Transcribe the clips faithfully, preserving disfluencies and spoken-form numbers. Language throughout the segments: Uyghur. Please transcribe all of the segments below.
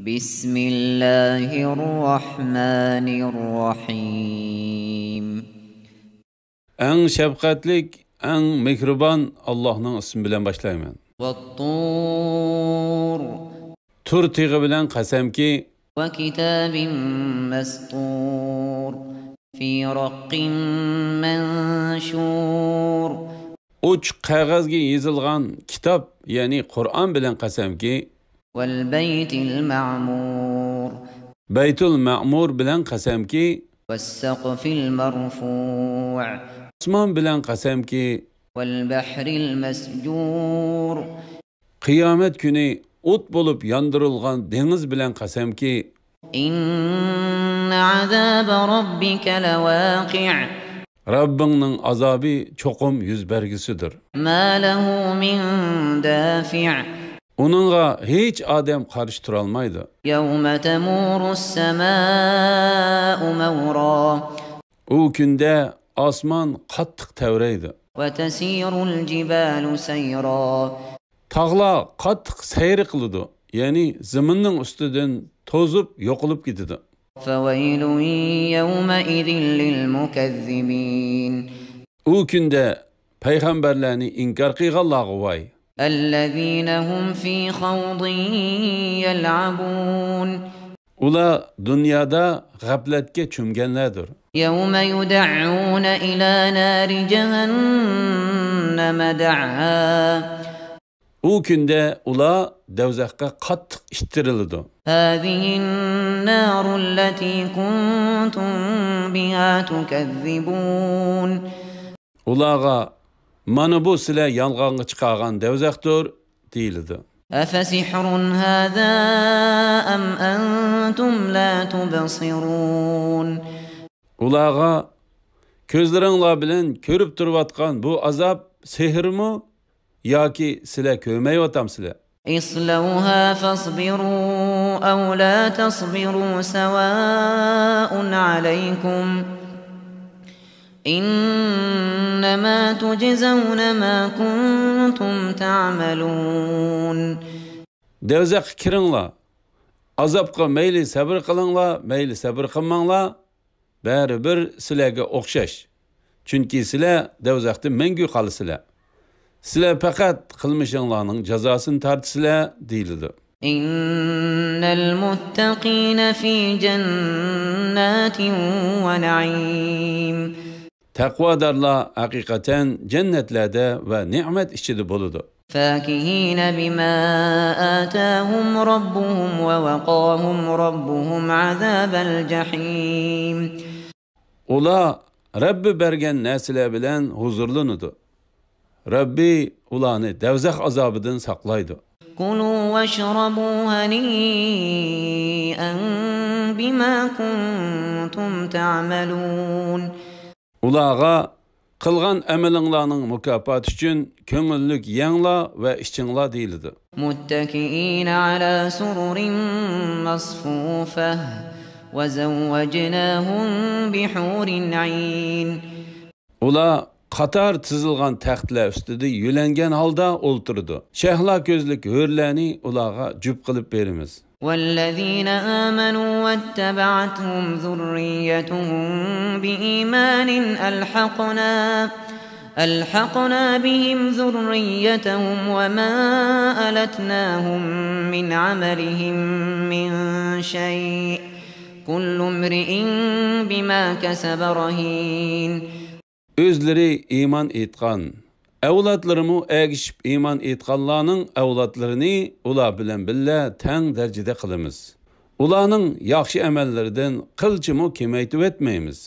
بسم الله الرحمن الرحيم. ئەڭ شەپقەتلىك، ئەڭ مېھرىبان ئاللاھنىڭ ئىسمى بىلەن باشلايمەن. والطور. تۇر تېغى بىلەن قەسەمكى. وكتاب مسطور. في رق منشور. ئوچۇق قەغەزگە يېزىلغان كىتاب، يەنى قۇرئان بىلەن قەسەمكى. والبيت المعمور. بەيتۇل مەمۇر بىلەن قەسەمكى. والسقف المرفوع. ئاسمان بىلەن قەسەمكى. والبحر المسجور. قىيامەت كۈنى ئوت بولۇپ ياندۇرۇلغان دېڭىز بىلەن قەسەمكى. إن عذاب ربك لواقع. رەببىڭنىڭ ئازابى چوقۇم يۈز بەرگۈسىدۇر. ما له من دافع. ئۇنىڭغا ھېچ ئادەم قارشى تۇرالمايدۇ. يوم تمور السماء مورا. ئۇ كۈندە ئاسمان قاتتىق تەۋرەيدۇ. وتسير الجبال سيرا. تاغلار قاتتىق سەيرى قىلىدۇ، يەنى زېمىننىڭ ئۈستىدىن توزۇپ يوقىلىپ كېتىدۇ. فويل يومئذ للمكذبين. ئۇ كۈندە پەيغەمبەرلەرنى ئىنكار قىلغانلارغا ۋاي. الذين هم في خوض يلعبون. ئۇلار دۇنيادا غەپلەتكە چۆمگەنلەردۇر. يوم يدعون إلى نار جهنم دعا. ئۇ كۈندە ئۇلار دەۋزەخكە قاتتىق ئىتتىرىلىدۇ. هذه النار التي كنتم بها تكذبون. ئۇلارغا، مانا بۇ سىلەر يالغانغا چىقارغان دەۋزەختۇر، دېيىلىدۇ. أفسحر هذا أم أنتم لا تبصرون. ئۇلارغا، كۆزلىرىڭلار بىلەن كۆرۈپ تۇرۇۋاتقان بۇ ئازاب سېھىرمۇ ياكى سىلەر كۆرمەيۋاتامسىلەر؟ اصلوها فاصبروا أو لا تصبروا سواء عليكم إنما تجزون ما كنتم تعملون. دەۋزەخكە كىرىڭلار. ئازابقا مەيلى سەۋر قىلىڭلار، مەيلى سەۋر قىلماڭلار، بەرىبىر سىلەرگە ئوخشاش. چۈنكى سىلەر دەۋزەختە مەڭگۈ قالىسىلەر. سىلەر پەقەت قىلمىشىڭلارنىڭ جازاسىنى تارتىسىلەر، دېيىلىدۇ. إن المتقين في جنات ونعيم. تەقۋادارلار ھەقىقەتەن جەننەتلەردە ۋە نېمەت ئىچىدە بولىدۇ. فاكهين بما آتاهم ربهم ووقاهم ربهم عذاب الجحيم. ئۇلار رەببى بەرگەن نەرسىلەر بىلەن ھۇزۇرلىنىدۇ. رەببى ئۇلارنى دەۋزەخ ئازابىدىن ساقلايدۇ. كلوا واشربوا هنيئا بما كنتم تعملون. ئۇلارغا قىلغان ئەمىلىڭلارنىڭ مۇكاپاتى ئۈچۈن كۆڭۈللۈك يەڭلار ۋە ئىچىڭلار دېيىلىدۇ. متكئين على سرر مصفوفة وزوجناهم بحور عين. ئۇلار قاتار تىزىلغان تەختلەر ئۈستىدە يۆلەنگەن ھالدا ئولتۇرىدۇ. شەھلا كۆزلۈك ھۆرلەرنى ئۇلارغا جۈپ قىلىپ بېرىمىز. والذين آمنوا واتبعتهم ذريتهم بإيمان ألحقنا ألحقنا بهم ذريتهم وما ألتناهم من عملهم من شيء كل امرئ بما كسب رهين. ئۆزلىرى ئىمان ئېيتقان، ئەۋلادلىرىمۇ ئەگىشىپ ئىمان ئېيتقانلارنىڭ ئەۋلادلىرىنى ئۇلار بىلەن بىللە تەڭ دەرىجىدە قىلىمىز. ئۇلارنىڭ ياخشى ئەمەللىرىدىن قىلچىمۇ كېمەيتىۋەتمەيمىز.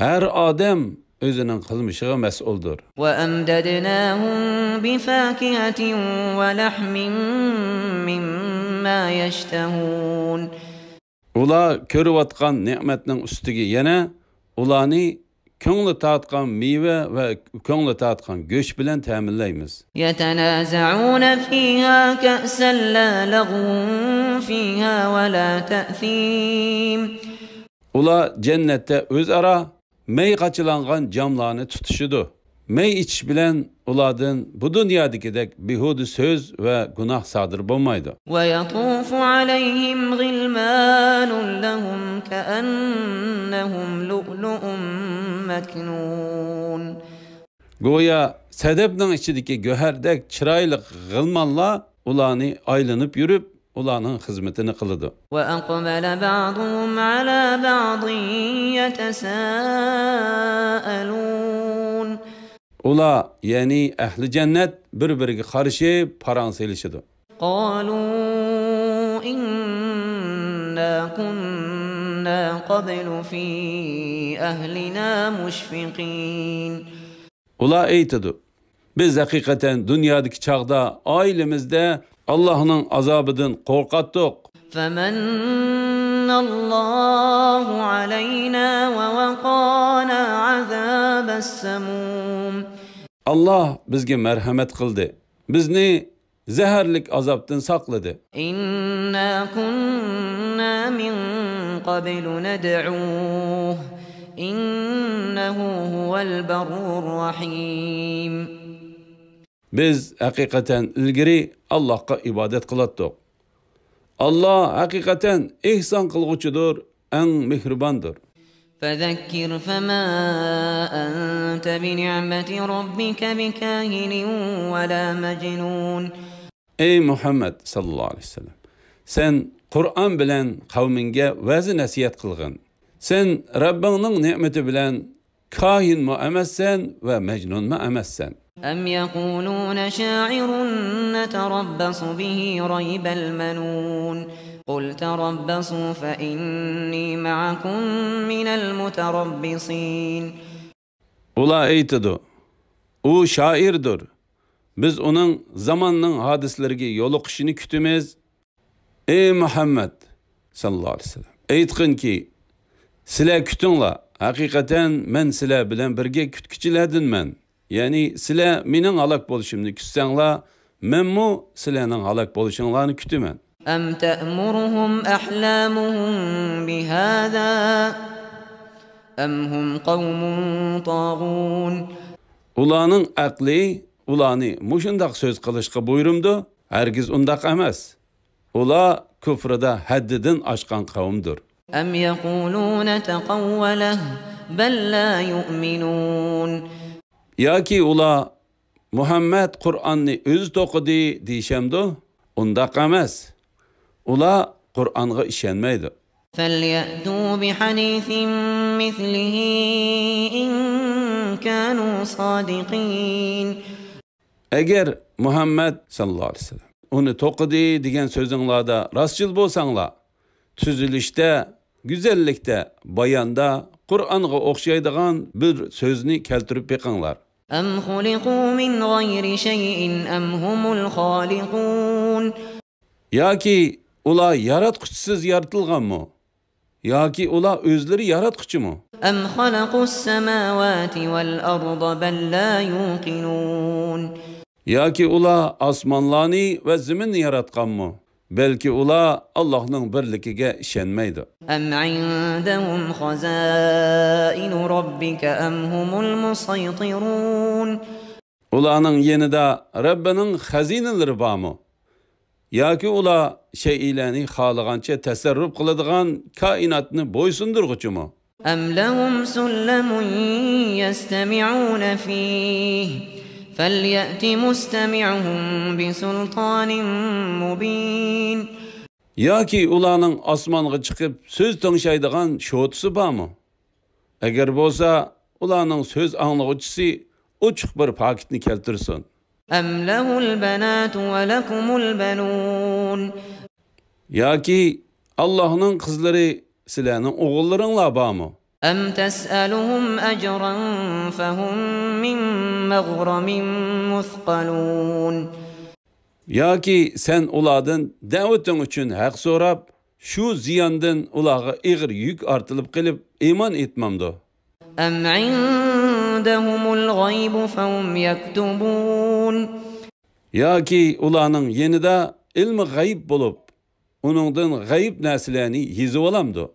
ھەر ئادەم ئۆزىنىڭ قىلمىشىغا مەسئۇلدۇر. وأمددناهم بفاكهة ولحم مما يشتهون. ئۇلار كۆرۈۋاتقان نېمەتنىڭ ئۈستىگە يەنە ئۇلارنى كۆڭلى تارتقان مېۋە ۋە كۆڭلى تارتقان گۆش بىلەن تەمىنلەيمىز. يتنازعون فيها كأسا لا لغو فيها ولا تأثيم. ئۇلار جەننەتتە ئۆزئارا مەي قاچىلانغان جاملارنى تۇتۇشىدۇ. مەي ئىچىش بىلەن ئۇلاردىن بۇ دۇنيادىكىدەك بىھۇدە سۆز ۋە گۇناھ سادىر بولمايدۇ. ويطوف عليهم غلمان لهم كأنهم لؤلؤ مكنون. گويا سەدەپنىڭ ئىچىدىكى گۆھەردەك چىرايلىق غىلمانلار ئۇلارنى ئايلىنىپ يۈرۈپ، ئۇلارنىڭ خىزمىتىنى قىلىدۇ. وأقبل بعضهم على بعض يتساءلون. ئۇلار، يەنى ئەھلى جەننەت، بىر-بىرىگە قارىشىپ پاراڭ سېلىشىدۇ. قالوا إنا كنا قبل في أهلنا مشفقين. ئۇلار ئېيتىدۇ، بىز ھەقىقەتەن دۇنيادىكى چاغدا ئائىلىمىزدە ئاللاھنىڭ ئازابىدىن قورقاتتۇق. فمن الله علينا ووقانا عذاب السموم. ئاللاھ بىزگە مەرھەمەت قىلدى، بىزنى زەھەرلىك ئازابتىن ساقلىدى. إنا كنا من قبل ندعوه إنه هو البر الرحيم. بىز ھەقىقەتەن ئىلگىرى ئاللاھقا ئىبادەت قىلاتتۇق. ئاللاھ ھەقىقەتەن ئېھسان قىلغۇچىدۇر، ئەڭ مېھرىباندۇر. فذكر فما أنت بنعمة ربك بكاهن ولا مجنون. ئەي مۇھەممەد ساللاللاھۇ ئەلەيھى ۋەسەللەم، سەن قۇرئان بىلەن قەۋمىڭگە ۋەزى نەسىھەت قىلغىن. سەن رەببىڭنىڭ نېمىتى بىلەن كاھىنمۇ ئەمەسسەن ۋە مەجنۇنمۇ ئەمەسسەن. أم يقولون شاعر نتربص به ريب المنون. قل تربصوا فإني معكم من المتربصين. ئۇلار ئېيتىدۇ، ئۇ شائىردۇر. بىز ئۇنىڭ زاماننىڭ ھادىسىلىرىگە يولۇقۇشىنى كۈتىمىز. ئەي مۇھەممەد ساللاللاھۇ ئەلەيھى ۋەسەللەم، ئېيتقىنكى، سىلەر كۈتۈڭلار، ھەقىقەتەن مەن سىلەر بىلەن بىرگە كۈتكۈچىلەردىنمەن. يەنى سىلەر مېنىڭ ھالاك بولۇشۇمنى كۈتسەڭلار، مەنمۇ سىلەرنىڭ ھالاك بولۇشۇڭلارنى كۈتىمەن. أم تأمرهم أحلامهم بهذا أم هم قوم طاغون. ئۇلارنىڭ ئەقلى ئۇلارنى مۇشۇنداق سۆز قىلىشقا بۇيرۇمدۇ؟ ھەرگىز ئۇنداق ئەمەس. ئۇلار كۇفرىدا ھەددىدىن ئاشقان قەۋمدۇر. أم يقولون تقوله بل لا يؤمنون. ياكى ئۇلار مۇھەممەد قۇرئاننى ئۆزى توقۇدى دېيىشەمدۇ؟ ئۇنداق ئەمەس. ئۇلار قۇرئانغا ئىشەنمەيدۇ. فليأتوا بحديث مثله إن كانوا صادقين. ئەگەر مۇھەممەد ساللاللاھۇ ئەلەيھى ۋەسەللەم ئۇنى توقۇدى دېگەن سۆزۈڭلاردا راستچىل بولساڭلار، تۈزۈلۈشتە، گۈزەللىكتە، باياندا قۇرئانغا ئوخشايدىغان بىر سۆزنى كەلتۈرۈپ بېقىڭلار. أم خلقوا من غير شيء أم هم الخالقون. ياكى ئۇلار ياراتقۇچىسىز يارىتىلغانمۇ؟ ياكى ئۇلار ئۆزلىرى ياراتقۇچىمۇ؟ أم خلقوا السماوات والأرض بل لا يوقنون. ياكى ئۇلار ئاسمانلارنى ۋە زېمىننى ياراتقانمۇ؟ بەلكى ئۇلار ئاللاھنىڭ بىرلىكىگە ئىشەنمەيدۇ. أم عندهم خزائن ربك أم هم المسيطرون. ئۇلارنىڭ يېنىدا رەببىنىڭ خەزىنىلىرى بارمۇ؟ ياكى ئۇلار شەيئىلەرنى خالىغانچە تەسەررۇپ قىلىدىغان كائىناتنى بويسۇندۇرغۇچىمۇ؟ أم لهم سلم يستمعون فيه فليأت مستمعهم بسلطان مبين. ياكى ئۇلارنىڭ ئاسمانغا چىقىپ سۆز تىڭشايدىغان شوتىسى بارمۇ؟ ئەگەر بولسا، ئۇلارنىڭ سۆز ئاڭلىغۇچىسى ئوچۇق بىر پاكىتنى كەلتۈرسۇن. أم له البنات ولكم البنون. ياكى ئاللاھنىڭ قىزلىرى، سىلەرنىڭ ئوغۇللىرىڭلار بارمۇ؟ أم تسألهم أجرا فهم من مغرم مثقلون. ياكى سەن ئۇلاردىن دەۋىتىڭ ئۈچۈن ھەق سوراپ، شۇ زىياندىن ئۇلارغا ئېغىر يۈك ئارتىلىپ قېلىپ ئىمان ئېيتمامدۇ؟ أم عندهم الغيب فهم يكتبون. ياكى ئۇلارنىڭ يېنىدا ئىلمى غەيب بولۇپ، ئۇنىڭدىن غەيب نەرسىلەرنى يېزىۋالامدۇ؟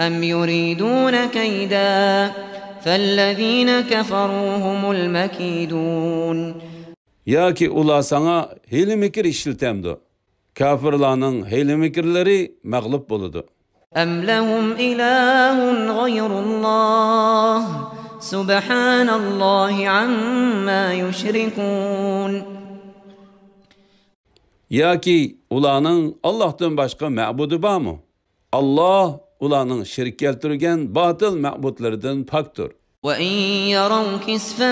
أم يريدون كيدا فالذين كفروا هم المكيدون. ياكى ئۇلار ساڭا ھىيلە-مىكىر ئىشلىتەمدۇ؟ كاپىرلارنىڭ ھىيلە-مىكىرلىرى مەغلۇپ بولىدۇ. أم لهم إله غير الله سبحان الله عما يشركون. ياكى ئۇلارنىڭ ئاللاھتىن باشقا مەبۇدى بارمۇ؟ ئاللاھ ئۇلارنىڭ شېرىك كەلتۈرگەن باتىل مەبۇدلىرىدىن پاكتۇر. وإن يروا كسفا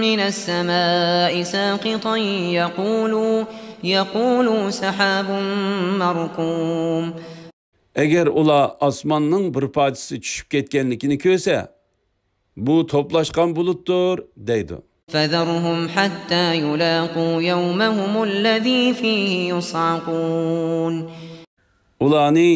من السماء ساقطا يقولوا، يقولوا سحاب مركوم. ئەگەر ئۇلار ئاسماننىڭ بىر پارچىسى چۈشۈپ كەتكەنلىكىنى كۆرسە، بۇ توپلاشقان بۇلۇتتۇر، دەيدۇ. فذرهم حتى يلاقوا يومهم الذي فيه يصعقون. ئۇلارنى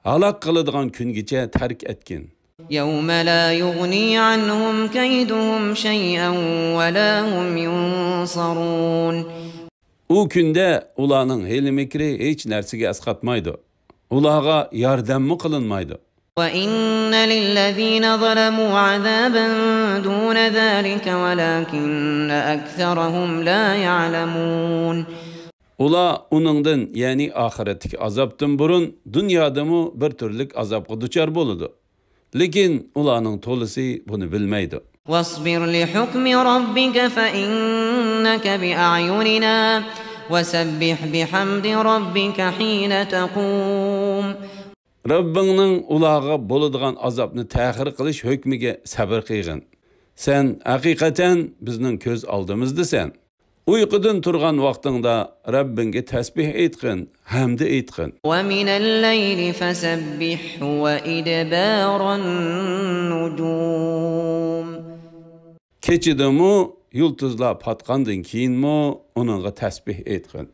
ھالاك قىلىدىغان كۈنگىچە تەرك ئەتكىن. يوم لا يغني عنهم كيدهم شيئا ولا هم ينصرون. ئۇ كۈندە ئۇلارنىڭ ھىيلە-مىكرى ھېچ نەرسىگە ئەسقاتمايدۇ. ئۇلارغا ياردەممۇ قىلىنمايدۇ. وإن للذين ظلموا عذابا دون ذلك ولكن أكثرهم لا يعلمون. ئۇلار ئۇنىڭدىن، يەنى ئاخىرەتتىكى ئازابتىن بۇرۇن دۇنيادىمۇ بىر تۈرلۈك ئازابقا دۇچار بولىدۇ. لېكىن ئۇلارنىڭ تولىسى بۇنى بىلمەيدۇ. واصبر لحكم ربك فإنك بأعيننا وسبح بحمد ربك حين تقوم. رەببىڭنىڭ ئۇلارغا بولىدىغان ئازابنى تەخىر قىلىش ھۆكمىگە سەبرى قىلغىن. سەن ھەقىقەتەن بىزنىڭ كۆز ئالدىمىزدىسەن. ئۇيقۇدىن تۇرغان ۋاقتىڭدا رەببىڭگە تەسبىھ ئېيتقىن، ھەمدە ئېيتقىن. ومن الليل فسبحه وإدبار النجوم. كېچىدىمۇ يۇلتۇزلار پاتقاندىن كېيىنمۇ ئۇنىڭغا تەسبىھ ئېيتقىن.